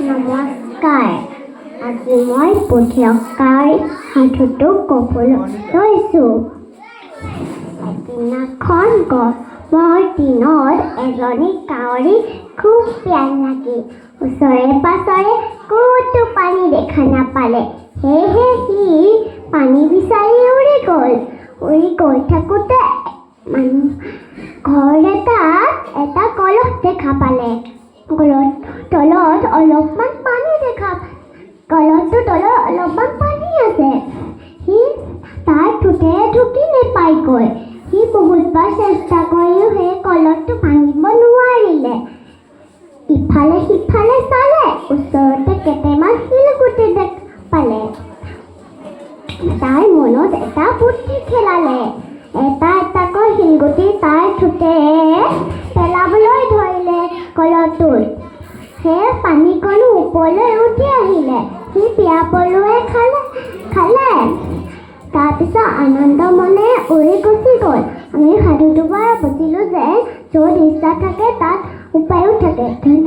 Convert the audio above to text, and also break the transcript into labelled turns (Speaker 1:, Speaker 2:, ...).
Speaker 1: নমস্কাৰ। আজি মই বুধিয়ক সাধুটো ক'বলৈ লৈছোঁ। এদিনাখন গৰমৰ দিনত এজনী কাউৰী খুব পিয়াহ লাগিল। ওচৰে পাজৰে ক'তো পানী দেখা নাপালে। সেয়েহে সি পানী বিচাৰি উৰি গ'ল। উৰি গৈ থাকোঁতে মানুহ ঘৰ এটাত এটা কলহ দেখা পালে। কলহ তলত অলপমান পানী দেখা, কলহটোৰ তলত অলপমান পানী আছে। সি তাৰ ঠোঁটেৰে ঢুকি নেপায়গৈ। সি বহুতবাৰ চেষ্টা কৰিও সেই কলহটো ভাঙিব নোৱাৰিলে। ইফালে সিফালে চালে, ওচৰতে কেইটামান শিলগুটি দেখা পালে। তাৰ মনত এটা বুদ্ধি খেলালে। এটা এটাকৈ শিলগুটি তাৰ ঠোঁটেৰে পেলাবলৈ ধৰিলে কলহটোত। সেই পানীকণো ওপৰলৈ উঠি আহিলে। সি পিয়াহ পলুৱে খালে খালে। তাৰপিছত আনন্দ মনে উৰি গুচি গ'ল। আমি